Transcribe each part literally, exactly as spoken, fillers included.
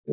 Ka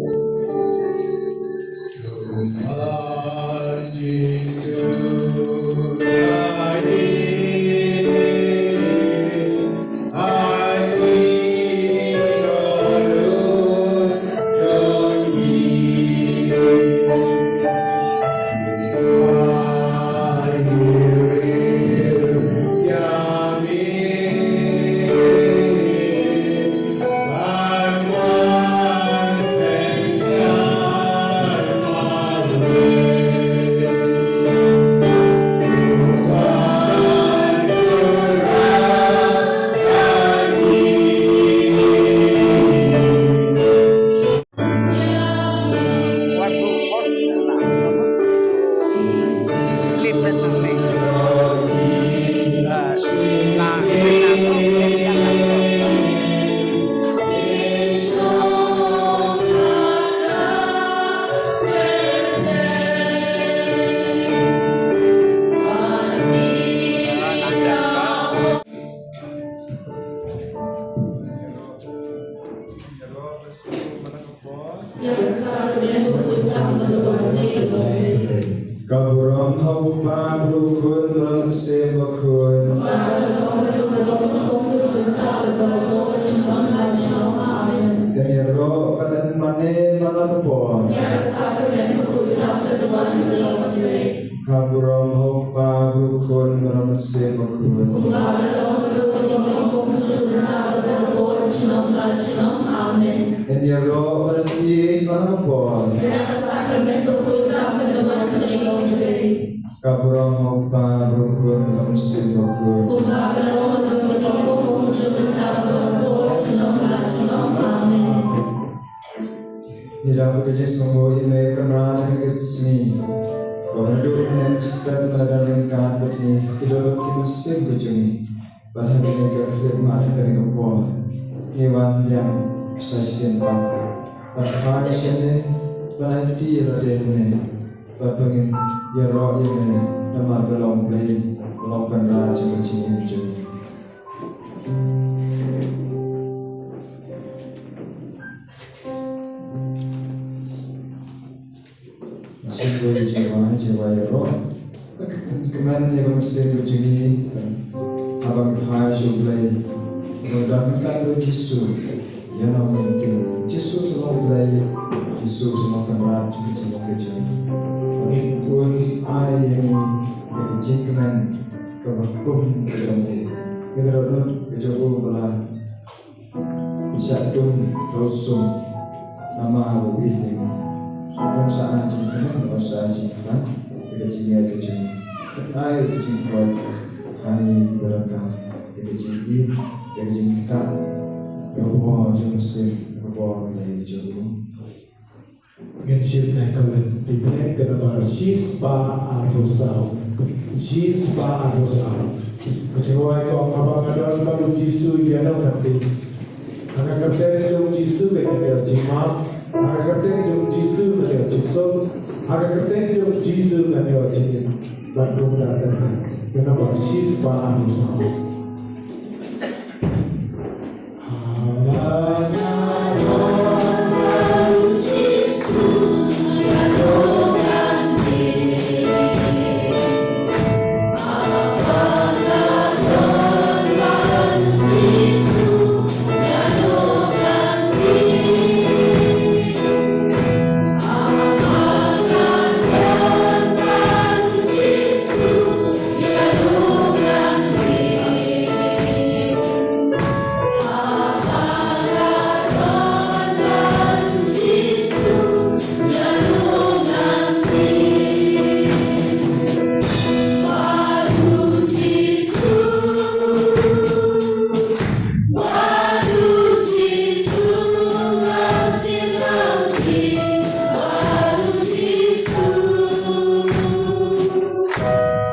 burom ha u Kpa bad u Khun bad u Mynsiem Bakhuid. Kan ïaroh bad kan mane man la ka por. Ka burom ha u Kpa bad u Khun bad u Mynsiem Bakhuid. Kan ïaroh bad kan ïeng man la ka por. Ka burom ha u Kpa bad u Khun bad u Mynsiem Bakhuid. Ngi dang bad ka jingsngewnguh ïa me Kynrad ha kane ka sngi. Ba nga dang ïoh ïa ka step ba la dang ryngkat bad ngi ha ki dohnud ki mynsiem ka jong ngi. Bad ha kane ka khlieh mat ha kane ka por ngi wan biang sa shisien pat. Bad phai shane ban aiti ïa lade ha me. Bad ba ngin ïaroh ïa me namar ba long Blei, ba long Kynrad jong ka jingim jong ngi. Sngewbha ïa jingwai, jingwai ïaroh. Kmen ïa ka mynsiem ka jong ngi haba ngi phai sha U Blei. Ngi don ryngkat bad U Jisu. Ïa ngi ngin kyrpad, Jisu sa long U Blei, Jisu sa long Kynrad jong ka jingim ka jong ngi. Ngi kwah ai ïa ngi ïa ka jingkmen kaba kum ka jong u. Ïa ka dohnud ka jong u ba la shah dum da u sum namar ba u ïeit ïa ngi. Ym sa ai jingkmen, ym sa ai jingkhlaiñ ïa ka jingngeit ka jong ngi. Ai ka jingkoit ha ngi ba donkam ïa ka jingïeit, ïa ka jingktah, ïa ka bor jong u Mynsiem, ïa ka bor Blei jong u. Ngin shim ïa ka Korin Tibret ka nambar shispah arphew saw. Shispah arphew saw. Ka jingrwai ka ong, haba nga don bad U Jisu ïa no ngan dei. Ha ka kyrteng jong U Jisu ngan ïoh jingmap. Ha ka kyrteng jong U Jisu ngan ïoh jingsuk. Ha ka kyrteng jong U Jisu ngan ïoh jingim. Bad kumta kumta. Ka nambar shispah arphew saw.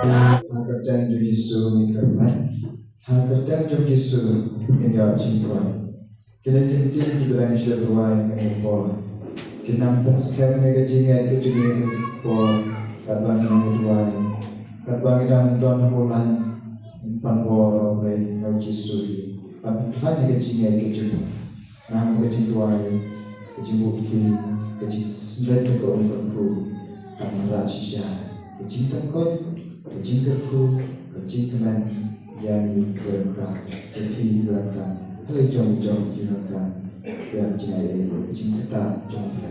Ha ka kyrteng jong U Jisu ngin kyrmen. Ha ka kyrteng jong U Jisu ngin ïoh jingkoit. Kine ki ktien kiba dang shu duwai ha kane ka por kin nang pynskhem ïa ka jingngeit ka jong ngi ha kane ka por. Katba ngi nang duwai, katba ngi dang don ha u lain, ngin pan bor ïa U Blei, ïa U Jisu, ban pynkhlaiñ ïa ka jingngeit ka jong ngi. Nang ka jingduwai. ka jingmut ki, ka jingsngewbha ka um ka khu, ka wanrah shisha ka jingtangkoi, ka jingkyrkhu, ka jingkmen ïa ngi ruh ka, ka phi ruh ka, ka la jong jong ki ruh ka, ïa ka jingaiei, ka jingkyrkhu jong ka.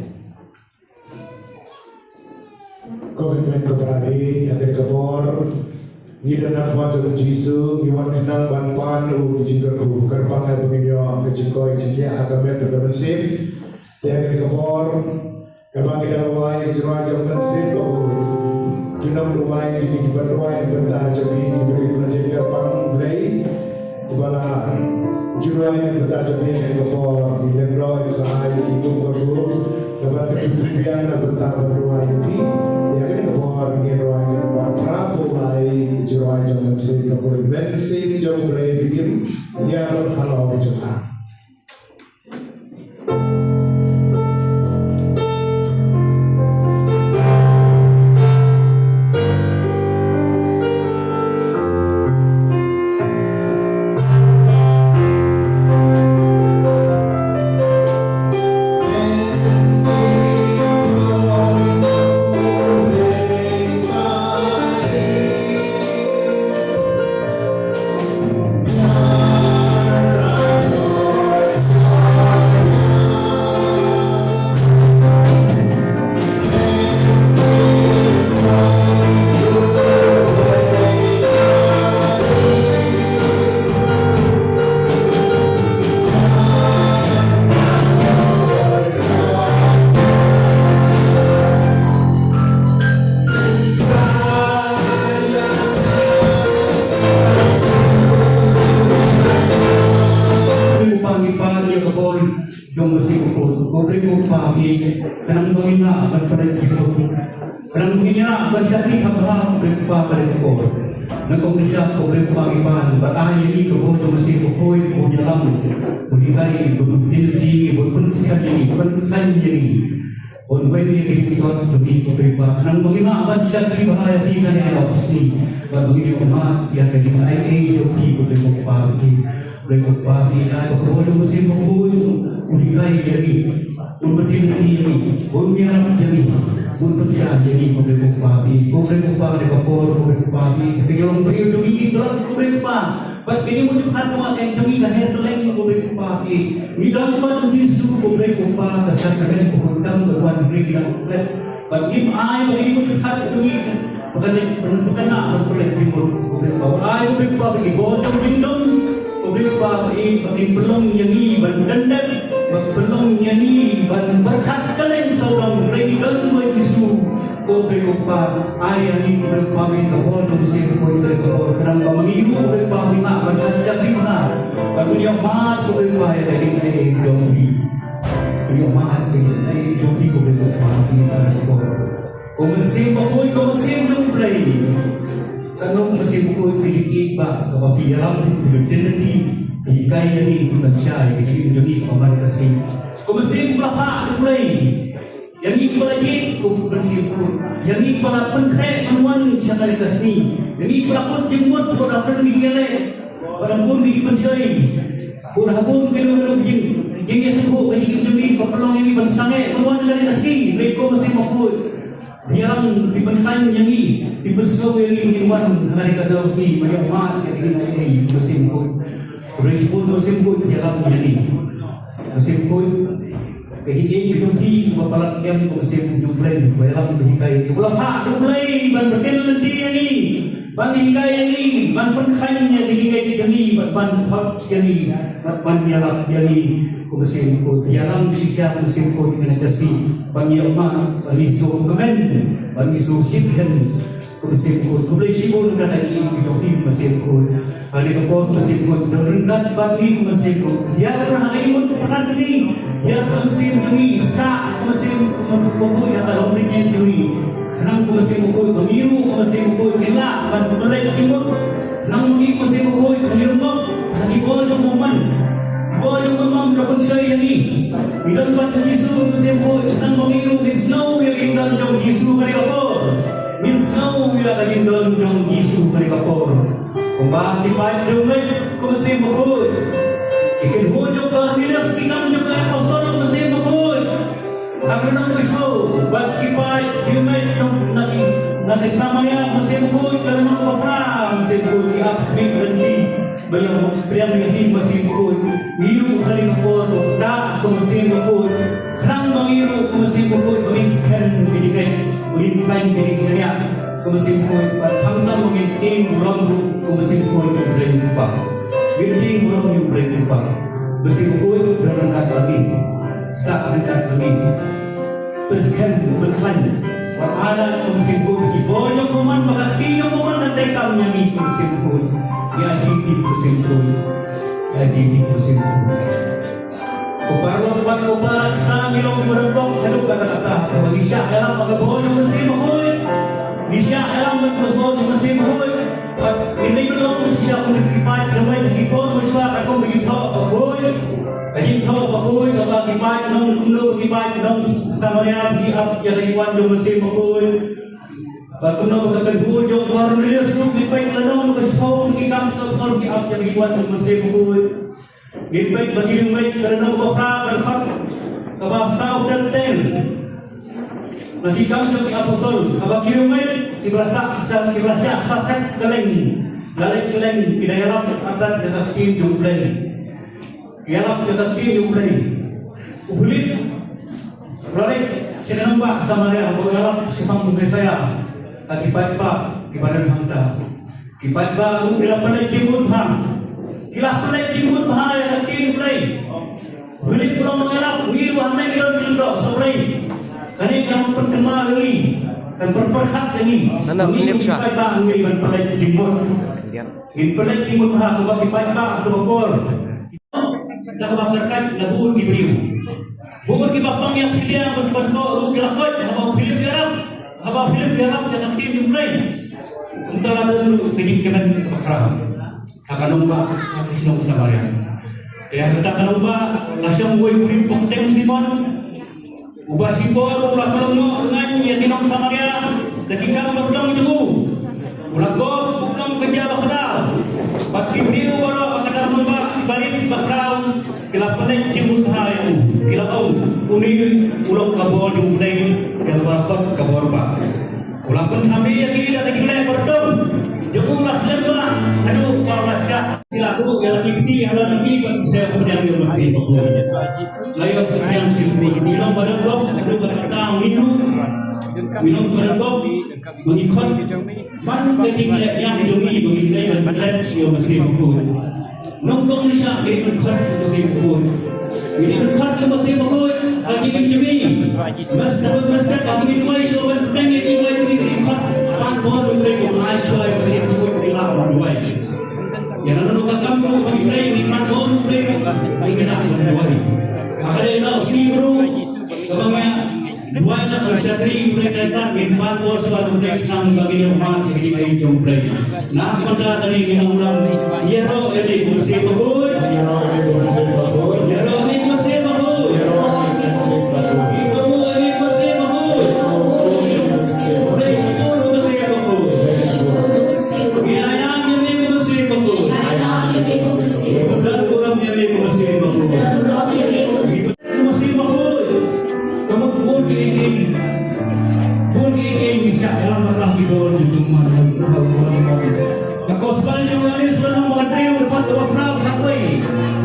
Ko hynmen ko para bangeit, ïa kane ka por ngi don ha khmat jong u Jisu, ngi wan khnang ban pan u ki jingkyrkhu. Kyrpang ai ba ngin ïoh ka jingkoit jingkhiah ha ka met bad ka mynsiem. Te ïa kane ka por, kaba ngi dang duwai ïa ka jingrwai jong u Mynsiem Bakhuid, ki nongduwai jong ngi ki ban duwai na ka bynta jong ngi, ngi bri na jingkyrpang Blei. Kiba la ju duwai na ka bynta jong phi ha kane ka por, ngi leh duwai, ngi sngewbha ïa ki kum ka kum, kaba ka pynbiang na ka bynta ban duwai ïa phi. Ïa kane ka por ngi duwai, ngi duwai para pulai, ju duwai jong u Mynsiem, ka por Mynsiem jong u Blei, bym ïa halor jong nga. Ko Blei Kpa, ngi pan ïa ka bor jong u Mynsiem Bakhuid. Ko Blei Kpa, ngi khnang ba ngin ïa ban pynleit jingmut, khnang ba ngin ïa ban shakri kaba bha, Ko Blei Kpa, ha kane ka por. Nyngkong nyngshap, Ko Blei Kpa, ngi pan ban ai ïa ngi ka bor jong u Mynsiem Bakhuid, un ïalam, un hikai, un pynlong ïa ngi, un pynskhem ïa ngi, un pynskhem ïa ngi. Un weng ïa ka jingmut jong ngi, Ko Blei Kpa, khnang ba ngin ïa ban shakri bha ïa phi kane ka sngi. Bad ba ngin ïoh mad ïa ka jingaiei jong phi, Ko Blei Kpa, ïa phi. Ko Blei Kpa, ngi ai ba ka bor jong u Mynsiem Bakhuid un hikai ïa ngi, un pynlong ïa ngi, un ïarap ïa ngi, un pynshai ïa ngi, Ko Blei Kpa, ïa phi. Ko Blei Kpa, ïa ka por, Ko Blei Kpa, ïa ka jingim briew jong ngi, Ko Blei Kpa. Bad ka jingmut jingpyrkhat jong ngi ka her kylleng, Ko Blei Kpa, ïa ngi dang bad u Jisu, Ko Blei Kpa, ka sakramen ka bynta ka wan ri ngi dang klet. Bad ngim ai ba ka jingmut jingpyrkhat jong ngi ba kan leit, ba kan leit, ba kan leit jingmut, Ko Blei Kpa. Ai, Ko Blei Kpa, ba ki bor jong jingdum, Ko Blei Kpa, ba ki, ba kin pynlong ïa ngi ban dendep, ba pynlong ïa ngi ban pyrkhat kylleng sawdong, hynrei ngi don bad u Jisu. Ko Blei Kpa, ai ïa ngi, Ko Blei Kpa, ïa ka bor jong u Mynsiem Bakhuid, Blei Kpa, khnang ba ma ngi ruh, Blei Kpa, ngin lah ban shakri bha, ban ïoh mad, Ko Blei Kpa, ïa ka jingaiei jong phi. Ïoh mad ïa ka jingaiei jong phi, Ko Blei Kpa, ïa ka jingaiei jong phi. Ko Mynsiem Bakhuid, Ko Mynsiem jong u Blei. Katno Mynsiem Bakhuid, ka jingïeit ba kaba phi ïalam, phi ïa tynti, phi hikai ïa ngi, phi pynshai ïa ka jingim jong ngi kaba man ka sngi. Ko Mynsiem ba la phah da u Blei ïa ngi kiba la jied, Ko Mynsiem Bakhuid, ïa ngi kiba la pynkhreh ban wan sha kane ka sngi, ïa ngi kiba la kut jingmut, Ko, da pynlong ïa ngi ïa leh. Bad ha bun ki jingpynshoi, bad ha bun ki jing, jingïathuh ka jingim jong ngi, ba pynlong ïa ngi ban sangeh ban wan ha kane ka sngi. Hynrei Ko Mynsiem Bakhuid, phi ïalam, phi pynkhlaiñ ïa ngi, phi pynsngew ïa ngi, ngin wan ha kane ka sngi ban ïoh mad ïa ka jingaiei, Ko Mynsiem Bakhuid. Ko Blei shibun, Ko Mynsiem Bakhuid, phi ïalam ïa ngi. Ko Mynsiem Bakhuid, ka jingïeit ka jong phi kaba palat kem, Ko Mynsiem jong u Blei, ba ïalam, ba hikai ïa ngi, ba la phah da u Blei ban pynlong lynti ïa ngi, ban hikai ïa ngi, ban pynkhlaiñ ïa ka jingïeit ka jong ngi, ban, ban khot ïa ngi, ban, ban ïalap ïa ngi. Ko Mynsiem Bakhuid, ïalam shisha, Ko Mynsiem Bakhuid, kane ka sngi, ban ïoh mad, ban ïoh sngewkmen, ban ïoh sngewsih kmen. Ko Mynsiem Bakhuid, khublei shibun ka jingïeit ka jong phi, Ko Mynsiem Bakhuid. Ha kane ka por, Ko Mynsiem Bakhuid, don ryngkat bad ngi, Ko Mynsiem Bakhuid. Ïa ka, ha ka jingmut jingpyrkhat jong ngi, ïa ka Mynsiem jong ngi, sah, Ko Mynsiem Bakhuid, ïa ka longrynieng jong ngi. Khnang, Ko Mynsiem Bakhuid, ba ngi ruh, Ko Mynsiem Bakhuid, ngin lah ban pynleit jingmut. Khnang ba ngi, Ko Mynsiem Bakhuid, ba ngin ïoh, ha ki bor jong u bymman. Ki bor jong u bymman, da pynshoi ïa ngi. Ngi don bad u Jisu, Ko Mynsiem Bakhuid, khnang ba ngi ruh ngin sngew ïa ka jingdon jong u Jisu ha kane ka por. Ngin sngew ïa ka jingdon jong u Jisu ha kane ka por. Kumba ki paid jong u Blei, Ko Mynsiem Bakhuid. Ki kynhun jong u Kornelius, ki kam jong ki apostol, Ko Mynsiem Bakhuid. Ka nong ki shu, bad ki paid, ki mei, nong, na ki, na ki Samaria, Mynsiem Bakhuid, ka nong ba phra, Mynsiem Bakhuid, ki ap khmih lynti, ba ïoh pdiang ïa ki Mynsiem Bakhuid. Ngi ruh ha kane ka por, da ka Mynsiem Bakhuid. Khnang ba ngi ruh ka Mynsiem Bakhuid, ba ngin skhem, ba ngin ngeit, ba ngin khlaiñ, ba ngin shaniah. Ka Mynsiem Bakhuid, bad khamtam ba ngin tieng burom ruh, ka Mynsiem Bakhuid, ïa U Blei U Kpa. Ngin tieng burom ïa U Blei U Kpa. Mynsiem Bakhuid, don ryngkat bad ngi. Sah ryngkat bad ngi. Pynskhem, pynkhlaiñ. Wat ai lad ka Mynsiem Bakhuid, ki bor jong u bymman, ba ka kti jong u bymman, kan treikam ïa ngi ka Mynsiem Bakhuid. Ïa ngi ka Mynsiem Bakhuid. Ïa ngi ka Mynsiem Bakhuid. Ko paralok bad ko para, sa ngi long kiba don bok haduh katta katta. Ngi shah ïalam bad ka bor jong u Mynsiem Bakhuid. Ngi shah ïalam bad ka bor jong u Mynsiem Bakhuid. Bad ngi dei ban long shisha kum ki paid, namar ki bor mynshwa ka kum ki thoh bakhuid. Ka jingthoh bakhuid kaba ki paid nong kumno, ki paid nong Samaria ki ap ïa ka jingwan jong u Mynsiem Bakhuid. Bad kumno ba ka kynhun jong u Kornelius ruh ki peit lano ka shiphew ki kam ka por ki ap ïa ka jingwan jong u Mynsiem Bakhuid. Ngin peit ba ki riewngeit ka lynnong ba phra ka dkhot kaba saw ter ter. Na Ki Kam jong ki Apostol, haba ki riewngeit kiba la shah, shah, kiba la shah, shah thep kylleng, la leit kylleng, ki da ïalap artat ïa ka ktien jong U Blei. Ki ïalap ïa ka ktien jong U Blei. U Philip u la leit sha ka nongbah Samaria, u ïalap shaphang u Messaïah. Ha ki paidbah kiba don hangta. Ki paidbah ruh ki la pynleit jingmut bha. Ki la pynleit jingmut bha ïa ka ktien U Blei. Philip u long nongïalap, ngi ruh hangne ngi don jingdoh sha U Blei. Kane kan pynkynmaw ïa ngi, kan pynpyrkhat ïa ngi. Nana, ngi Philip ruh sha. Ki paidbah ngi ban pynleit jingmut. Ngin pynleit jingmut bha kumba ki paidbah ha ka por. Da kaba kyrkhat la bun ki briew. Bun kiba pang ïa ka shiliang bad kiba dkoh ruh ki la koit haba u Philip u ïarap. Haba u Philip u ïarap ïa ka ktien U Blei. Kumta la don ruh ka jingkmen kaba khraw ha ka nongbah, ha ka shnong Samaria. Te ha kata ka nongbah la shong uwei u briew ba kyrteng Simon. Uba shipor u la pynlyngngoh rngan ïa ki nong Samaria da ki kam bymdon jong u. U la kop u long ka jia ba khraw. Bad ki briew baroh ha kata ka nongbah barit ba khraw ki la pynleit jingmut bha ïa u. Ki la ong, une u long ka bor jong U Blei, ïa kaba khot ka bor bah. U la pynthame ïa ki da ka jingleh bymdon jong u, la slem bha haduh ba u la shah. Ki la buh ïa la ki kti ha la ki kti bad ki seh pdiang ïa u Mynsiem Bakhuid. La ïoh seh pdiang Mynsiem Bakhuid. Ngi long ba don bok haduh katta katta, ngi ruh ngi long ba don bok. Ba ngi khot man ka jingleh ïa jong ngi, ba ngi dei ban klet ïa u Mynsiem Bakhuid. Nyngkong ngi shah, ngi dei ban khot ïa u Mynsiem Bakhuid. Ngi dei ban khot ïa u Mynsiem Bakhuid ha ka jingim jong ngi. Mynstep mynstep ha ka jingim duwai, shuwa ban pdiang ïa ki duwai, ngi dei ban khot. Pan bor U Blei, ban ai shuwa ïa u Mynsiem Bakhuid, ngi lah ban duwai. Ïa lano ka kam ruh ba ngi trei, ngi pan bor U Blei ruh, ngi lah ban duwai. Ha ka dei na u sngi ruh kaba ngi duwai na ka shakri U Blei, ka ngin pan bor shuwa U Blei, khnang ba ngin ïoh mad ïa ka jingaiei jong U Blei. Na ka bynta kane ngin ong lang, ïaroh ïa me ko Mynsiem Bakhuid. Ïaroh ïa me ko Mynsiem Bakhuid. Ïaroh ïa me ko Mynsiem Bakhuid. Ïaroh ïa me ko Mynsiem Bakhuid. Ngi sngewbha ïa me ko Mynsiem Bakhuid. Ngi sngewbha ïa me ko Mynsiem Bakhuid. Ngi sngewbha ïa me ko Mynsiem Bakhuid. Ngi sngewbha ïa me ko Mynsiem Bakhuid. Ngi sngewbha ïa me ko Mynsiem Bakhuid. Ngi sngewbha ïa me ko Mynsiem Bakhuid. Ngi don burom ïa me ko Mynsiem Bakhuid. Ngi don burom ïa me ko Mynsiem Bakhuid. Ka mut bun kiei kiei, bun kiei kiei ngi shah ïalam bad la ki bor jong u Mynsiem Bakhuid. Ka Gospel jong u Ïoannis lynnong ba hynriew, dkhot kaba phra bad khatwei.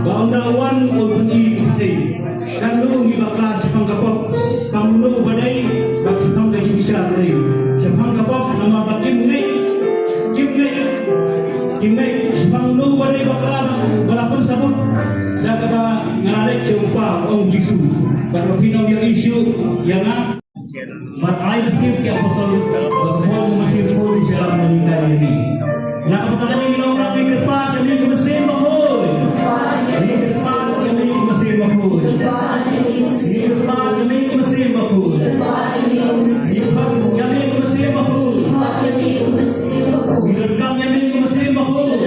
Ba ynda u wan un pyni pyrthei. Kan ong ngi bakla shaphang ka pop, shaphang uno uba dei, bad shaphang ka jingbishar dei. Shaphang ka pop namar ba kim ngeit, kim ngeit, kim ngeit. Shaphang uno uba dei bakla, ba la pynsamut da kaba nga la leit sha u Kpa, ong Jisu. Bad ba phin ym ïohi shuh ïa nga. Bad ai mynsiem ki apostol, bad ka bor jong u Mynsiem Bakhuid sha ïalam bad ïa ngi. Na ka bynta kane ngi ong, ngi kyrpad ïa me ko Mynsiem Bakhuid. Ngi kyrpad ïa me ko Mynsiem Bakhuid. Ngi kyrpad ïa me ko Mynsiem Bakhuid. Ngi kyrpad ïa me ko Mynsiem Bakhuid. Ngi donkam ïa me ko Mynsiem Bakhuid.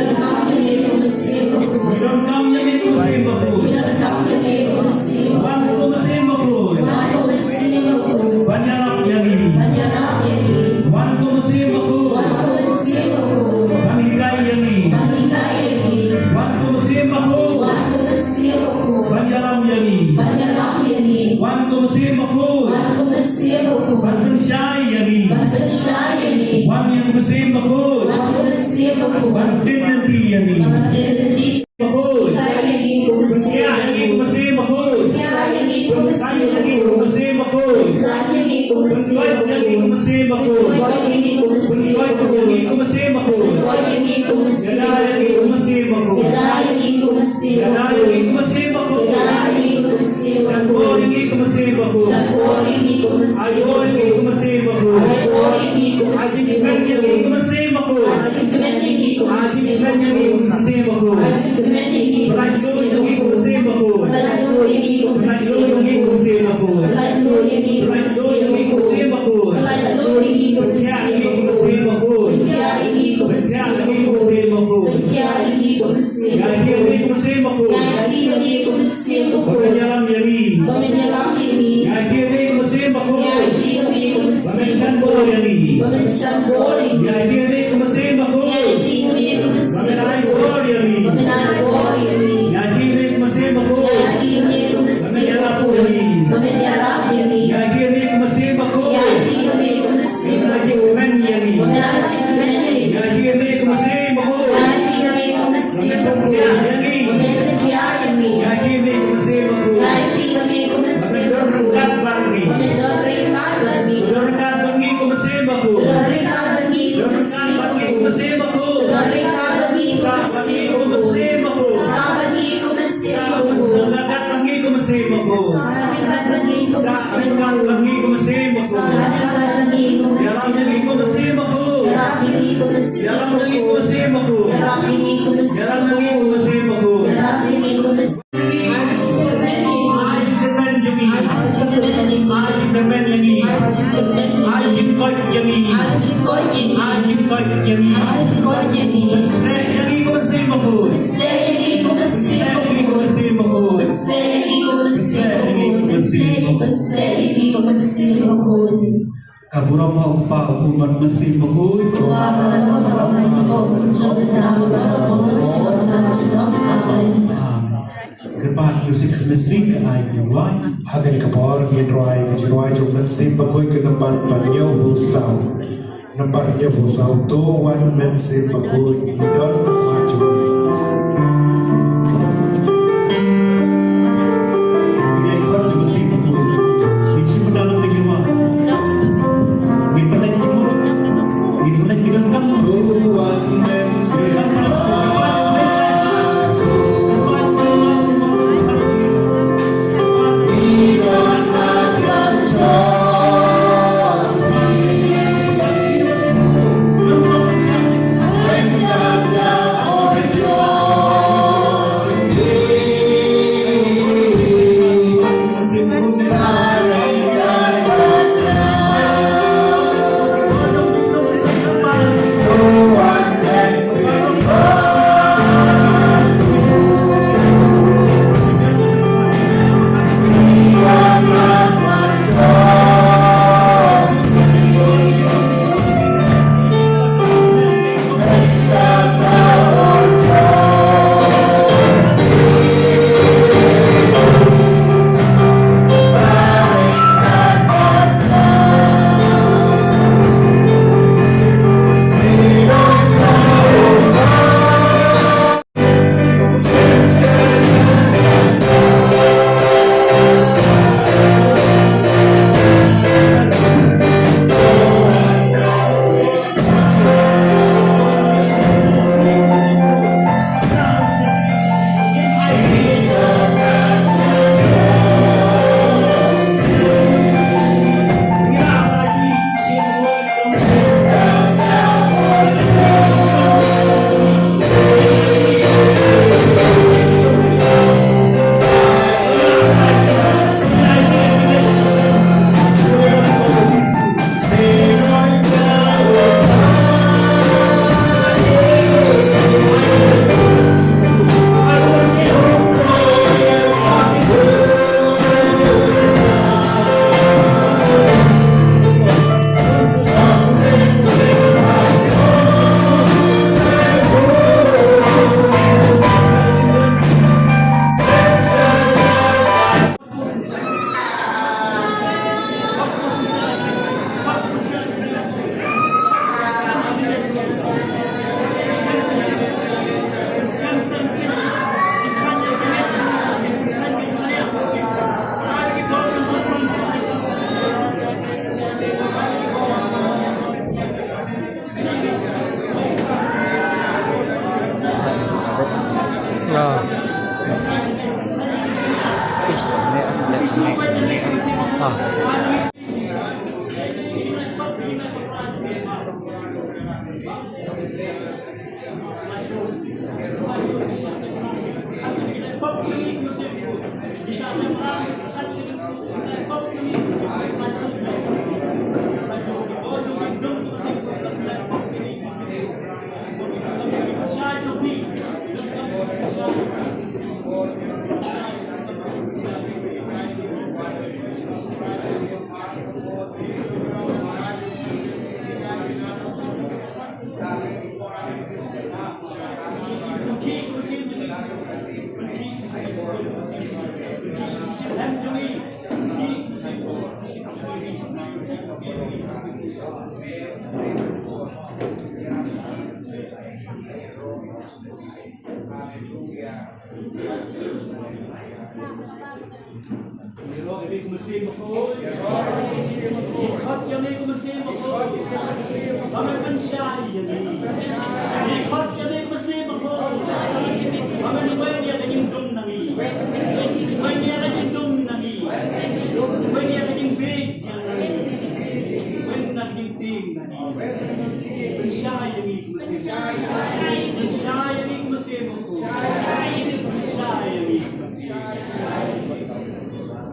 Ngi donkam ïa me ko Mynsiem Bakhuid. Wan ko Mynsiem Bakhuid. Ban ïarap ïa ngi. Wan ko Mynsiem Bakhuid. Ban hikai ïa ngi. Mynsiem Bakhuid. Ban ktien lynti ïa ngi. Bakhuid. Pynkhiah ïa ngi ko Mynsiem Bakhuid. Pynkhiah ïa ngi ko Mynsiem Bakhuid. Pynkhiah ïa ngi ko Mynsiem Bakhuid. Pynkhiah ïa ngi ko Mynsiem Bakhuid. Pynkhiah ïa ngi ko Mynsiem Bakhuid. Pynkhiah ïa ngi ko Mynsiem Bakhuid. Ïada ïa ngi ko Mynsiem Bakhuid. Ïada ïa ngi ko Mynsiem Bakhuid. Ïada ïa ngi ko Mynsiem Bakhuid. Ïada ïa ngi ko Mynsiem Bakhuid. Shah bor ïa ngi ko Mynsiem Bakhuid. Shah bor ïa ngi ko Mynsiem Bakhuid. Ai bor ïa ngi ko Mynsiem Bakhuid. Ai bor ïa ngi ko Mynsiem Bakhuid. Ai jingkmen ïa ngi ko Mynsiem Bakhuid. Ai jingkmen ïa ngi ko Mynsiem Bakhuid. Ai jingkmen ïa ngi ko Mynsiem Bakhuid. Ai jingkmen ïa ngi ko Mynsiem Bakhuid. Pyllait luid ïa ngi ko Mynsiem Bakhuid. Pyllait luid ïa ngi ko Mynsiem Bakhuid. Pyllait luid ïa ngi ko Mynsiem Bakhuid. Pyllait luid ïa ngi ko Mynsiem Bakhuid. Pynkhiah ïa ngi ko Mynsiem Bakhuid. Pynkhiah ïa ngi ko Mynsiem Bakhuid. Pynkhiah ïa ngi ko Mynsiem Bakhuid. Pynkhiah ïa ngi ko Mynsiem Bakhuid. Ïaid ïa ngi ko Mynsiem Bakhuid. Ïaid ïa ngi ko Mynsiem Bakhuid. Ba men ïalam ïa ngi. Ba men ïalam ïa ngi. Ïaid ïa ngi ko Mynsiem Bakhuid. Ïaid ïa ngi ko Mynsiem Bakhuid. Ba men shah bor ïa ngi. Ba men shah bor ïa ngi. Ïaid ïa ngi ko Mynsiem Bakhuid. Ïaid ïa ngi ko Mynsiem Bakhuid. Ba men ai bor ïa ngi. Ba men ai bor ïa ngi. Ïaid ïa ngi ko Mynsiem Bakhuid. Ïaid ïa ngi ko Mynsiem Bakhuid. Ba men ïarap ïa ngi. Ba men ïarap ïa ngi. Ïaid ïa ngi ko Mynsiem Bakhuid. Ïaid ïa ngi ko Mynsiem Bakhuid. Ba men ai jingkmen ïa ngi. Ba men ai jingkmen ïa ngi. Ïaid ïa ngi ko Mynsiem Bakhuid. Ïaid ïa ngi ko Mynsiem Bakhuid. Ba men pynkhiah ïa ngi. Ba men pynkhiah ïa ngi. Ïaid ïa ngi ko Mynsiem Bakhuid. Ïaid ïa ngi ko Mynsiem Bakhuid. Ba men don ryngkat bad ngi. Ba men don ryngkat bad ngi. Ba don ryngkat bad ngi ko Mynsiem Bakhuid. Ba don ryngkat bad ngi ko Mynsiem Bakhuid. Ba don ryngkat bad ngi ko Mynsiem Bakhuid. Ba don ryngkat bad ngi ko Mynsiem Bakhuid. Sah bad ngi ko Mynsiem Bakhuid. Sah bad ngi ko Mynsiem Bakhuid. Sah ryngkat bad ngi ko Mynsiem Bakhuid. Sah ryngkat bad ngi ko Mynsiem Bakhuid. Sah ryngkat bad ngi ko Mynsiem Bakhuid. Ïalam ïa ngi ko Mynsiem Bakhuid. Ïalam ïa ngi ko Mynsiem Bakhuid. Ïalam ïa ngi ko Mynsiem Bakhuid. Ïalam ïa ngi ko Mynsiem Bakhuid. Ïalam ïa ngi ko Mynsiem Bakhuid. Ai jingkyrmen ïa ngi. Ai jingkyrmen ïa ngi. Ai jingkyrmen ïa ngi. Ai jingkyrmen ïa ngi. Ai jingkoit ïa ngi. Ai jingkoit ïa ngi. Ai jingkoit ïa ngi. Ai jingkoit ïa ngi. Pynshlur ïa ngi ko Mynsiem Bakhuid. Pynshlur ïa ngi ko Mynsiem Bakhuid. Pynshlur ïa ngi ko Mynsiem Bakhuid. Pynshlur ïa ngi ko Mynsiem Bakhuid. Pynshlur ïa ngi ko Mynsiem Bakhuid. Ka burom ha u Kpa, u Khun bad u Mynsiem Bakhuid. Amen. Kyrpad ïa u Sixth Mystery ka ai ki rwai. Ha kane ka por ngin rwai ka jingrwai jong u Mynsiem Bakhuid ka nambar hynñiew phew saw. Nambar hynñiew phew saw. To wan Mynsiem Bakhuid, ngi don ha jong me. Ïaroh ïa me ko Mynsiem Bakhuid. Ïaroh ïa me ko Mynsiem Bakhuid. Ba men pynshai ïa ngi. Ïaroh ïa me ko Mynsiem Bakhuid. Ba men weng ïa ka jingdum na ngi. Weng ïa ka jingdum na ngi. Weng ïa ka jingbieit ïa ngi. Weng na ka jingtieng na ngi. Pynshai ïa ngi ko Mynsiem. Pynshai ïa ngi ko Mynsiem Bakhuid. Pynshai ïa ngi ko Mynsiem.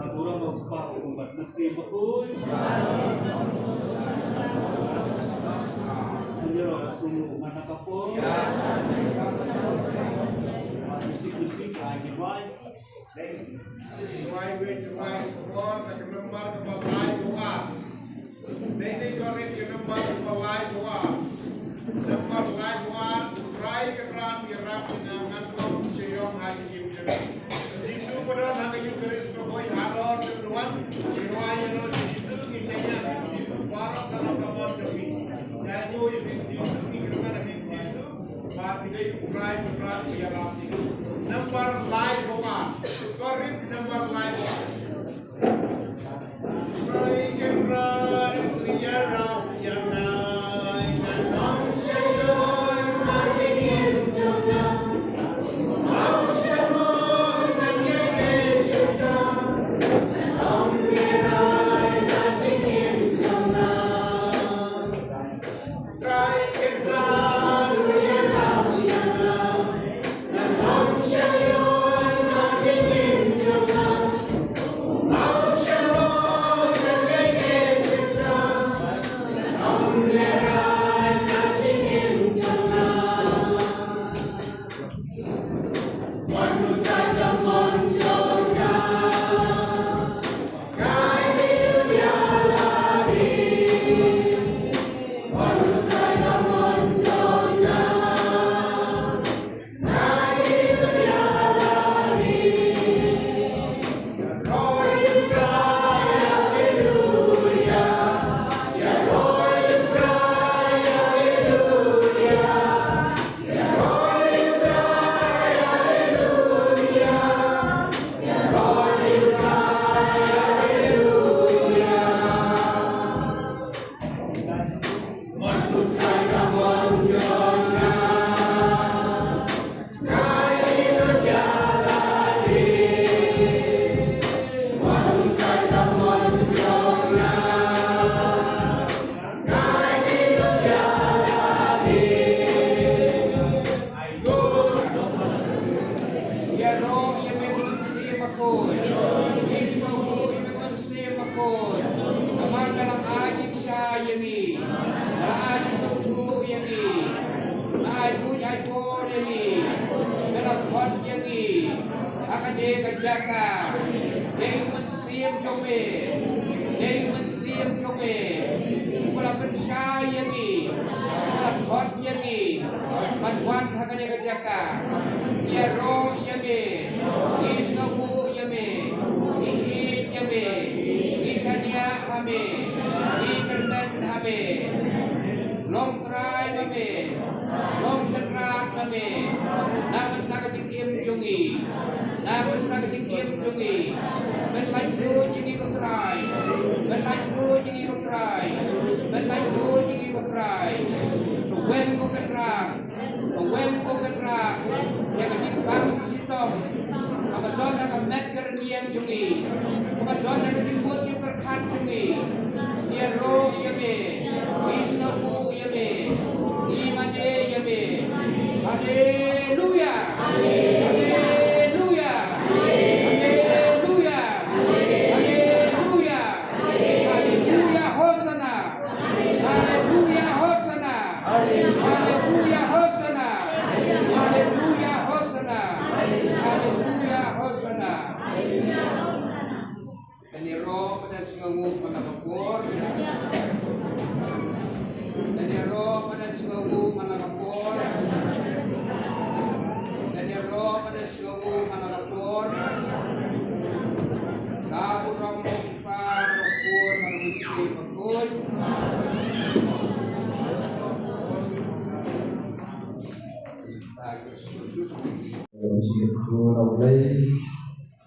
Ka burom ba u Kpa, u Khun bad u Mynsiem Bakhuid. Ngi ïaroh ka sngi u man ka por. Musik, musik, ai ki bai. Duwai, wei duwai, por, sa ka nambar kaba lai ko ar. Dei dei Korinth ka nambar kaba lai ko ar. Nambar lai ko ar, Trai Kynrad ïarap ïa nga, ngan long sha ïong ha ïing jong me. Jisu ba don ha ka Eukharist ba hoi halor ka duwan, ngi duwai ïa u Jisu, ngi shaniah Jisu baroh ka long ka mon jong ngi. Ïa u Jisu ngi kyrmen ha ka Jisu. Ba ki dei u Trai, u Trai u ïarap ïa ngi. Nambar lai ko ar. Korinth nambar lai ko ar. Trai Kynrad u ïarap ïa nga, ngan long sha ïong ha jingim jong nga. Ngan long sha mon, ngan ïai leh sha ïong. Ngan long ïa rai ha jingim jong nga. Ïaroh ïa me ko Mynsiem Bakhuid. Ïaroh ïa me ko Mynsiem Bakhuid. Namar me la ai jingshai ïa ngi. Me la ai jingsngewthuh ïa ngi. Me la ai buit ai bor ïa ngi. Me la khot ïa ngi ha kane ka jaka. Dei u Mynsiem jong me. Dei u Mynsiem jong me. Uba la pynshai ïa ngi. Uba la khot ïa ngi. Ban wan ha kane ka jaka. Ïaroh ïa me. Ngi sngewbha ïa me. Ngi ïeit ïa me. Ngi shaniah ha me. Ngi kyrmen ha me. Long Trai ma me. Long Kynrad ma me. Na bynta ka jingim jong ngi. Na bynta ka jingim jong ngi. Men laitluid ïa ngi ko Trai. Men laitluid ïa ngi ko Trai. Men laitluid ïa ngi ko Trai. To weng ko Kynrad. Weng ko Kynrad ïa ka jingpang jingshitom kaba don ha ka met ka rynïeng jong ngi, kaba don ha ka jingmut jingpyrkhat jong ngi. Ïaroh ïa me, ngi sngewbha ïa me, ngi mane ïa me. Haleluya.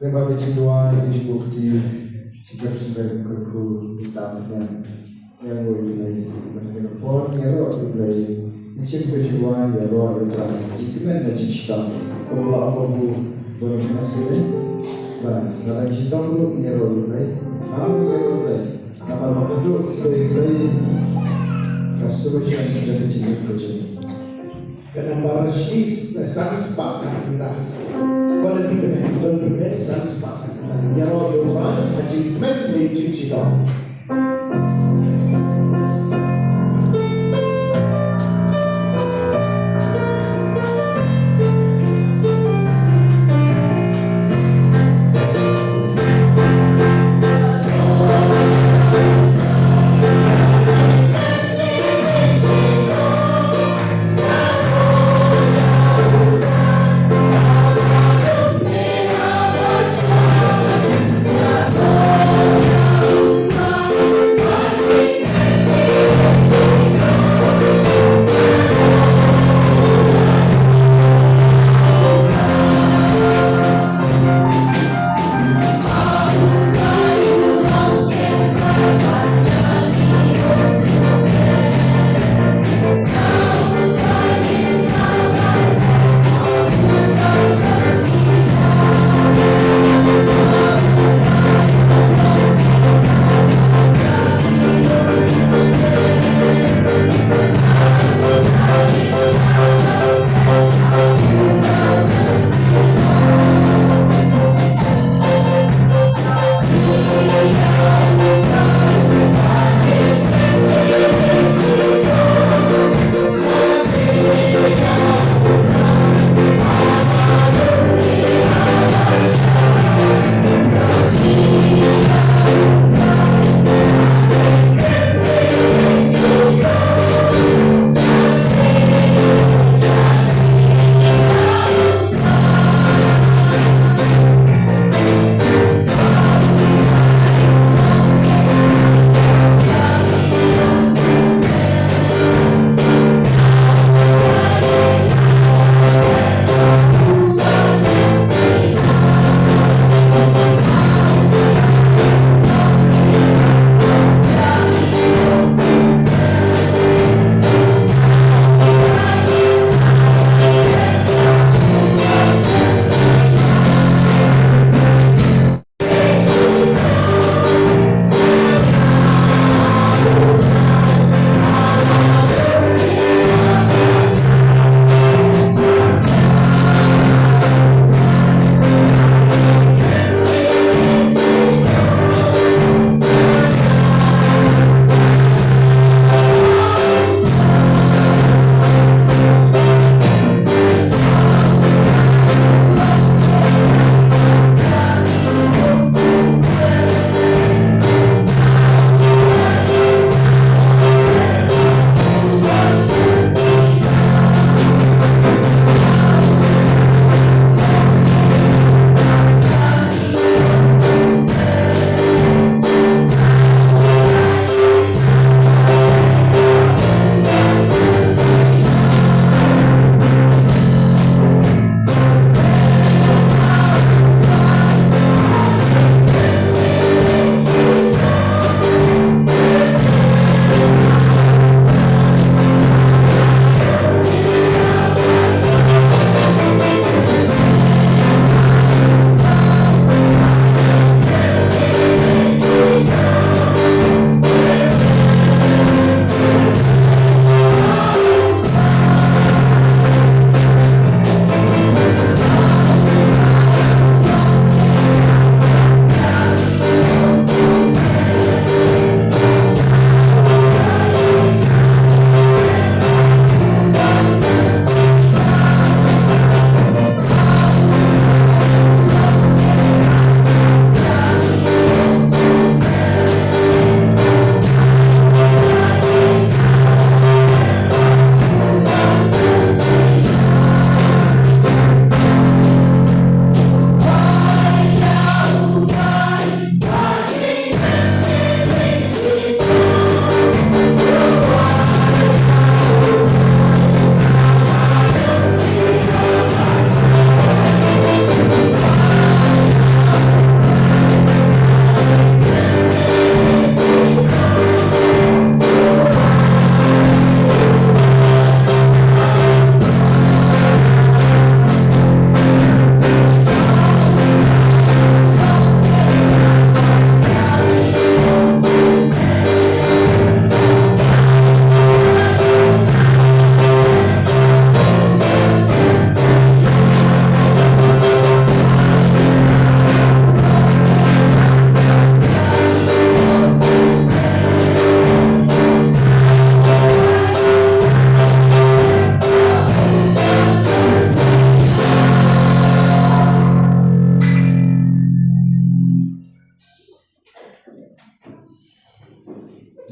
Kaba ka jingduwai, ka jingbuh kti, jingkyrkhu, jingkyrkhu, jingtam tngen. Ïa ngi, Blei, ban ïa ka por, ïa roh, Blei. Ngi shim ka jingduwai, ïa roh, ïa ka jingkmen, ïa jingshitom. Ko ba ko bu, ba ngi nas Blei. Ba, ba ngi shitom ruh, ïa roh, Blei. Ba, ïa roh, Blei. Namar ba ka duh, Blei, Blei. Ka solution, ka jingkyrkhu, ka jingkyrkhu. Ka nambar shi, eh, san spah ka kynda. Quality ka dei, quality ka dei, san spah ka kynda. Ïaroh ïa u Trai, ka jingkmen ne jingshitom.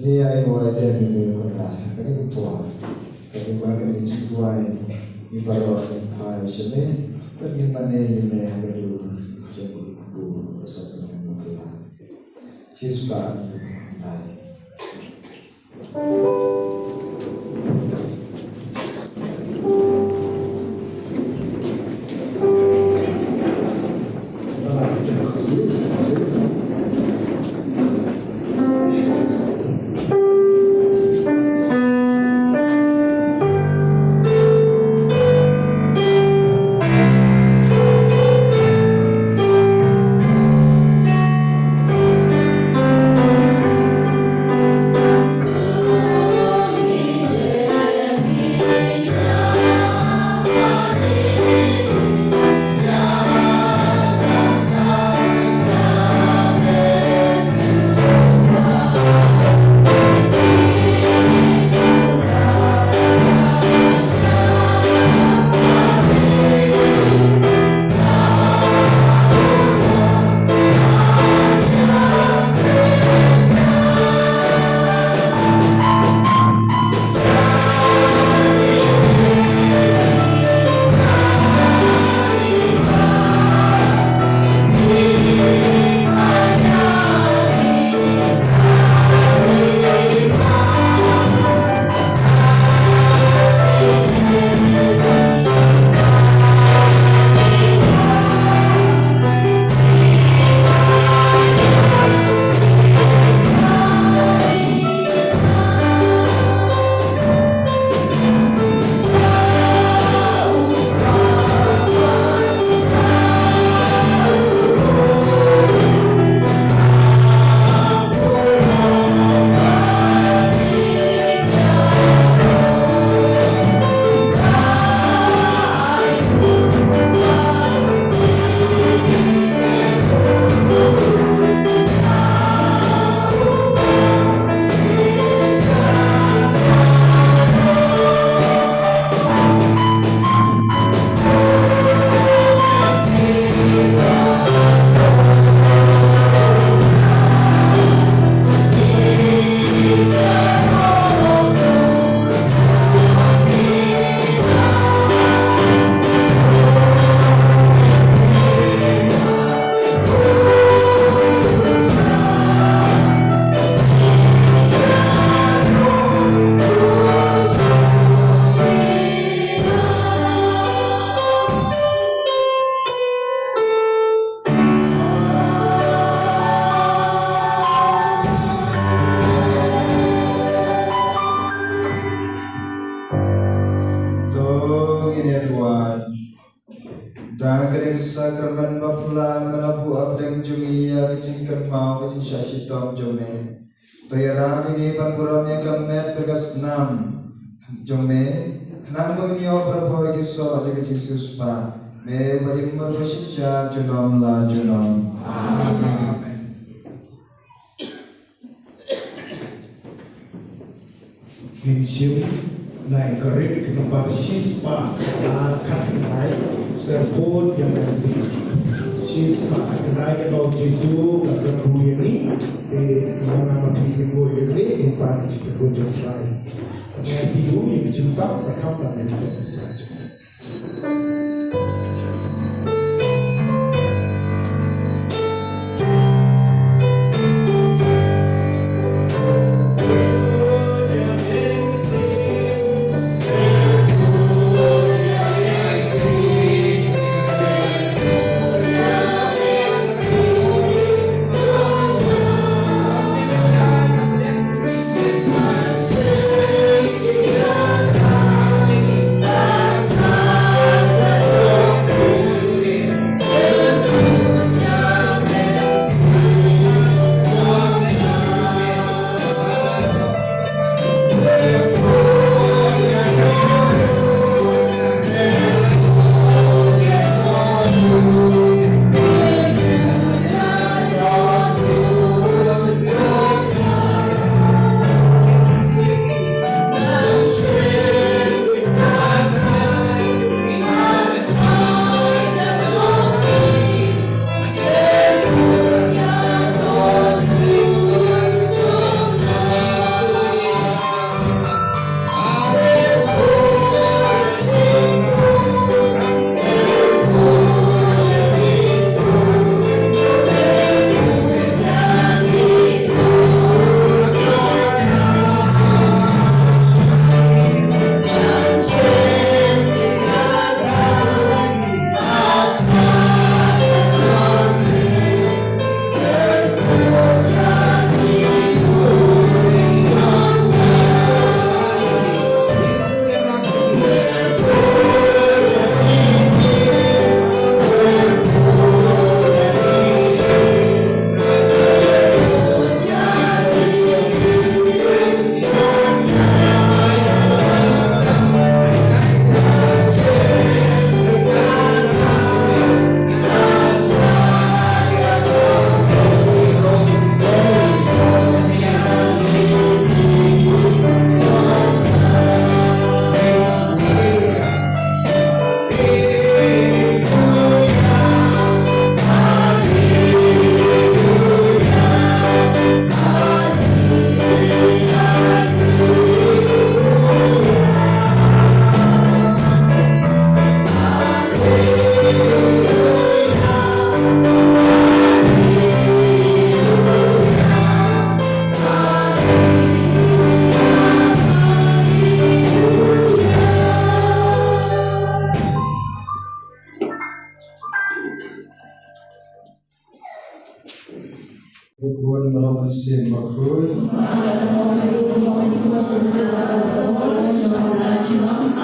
Ngi ai nguh ïa me, me Kynrad, ha kane ka por, kane ka por kane ka jingduwai, ngi baroh ngi phai sha me, bad ngi mane ïa me ha ka dur jong ka burom ka sakramen bakla. Shispah ngi phai. To ngin ïa duwai. Da kane ka sakramen bapla me la buh hapdeng jong ngi ïa ka jingkynmaw ka jingshah shitom jong me. To ïarap ïa ngi ban burom ïa ka met bad ka snam jong me, khnang ba ngin ïoh bha bha ki soh jong ka jingsiewspah. Me uba ïeit bad uba shisha junom la junom. Amen. Ngin shim na ka rit ka nambar shispah ar khatkhyndai, syrphone ïa ka mynsiem. Shispah ar khatkhyndai, ka Jisu ka kyrkhu ïa ngi, te ngi ngam ïa ki ïa ngi, ngin pan ïa ki ïa ngi.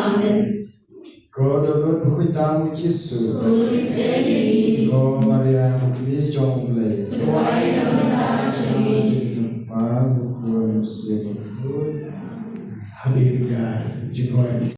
Amen. Ko Dohnud bakhuid tam Jisu. Ko Maria, Mari jong U Blei. Haleluya. Jingkhuid.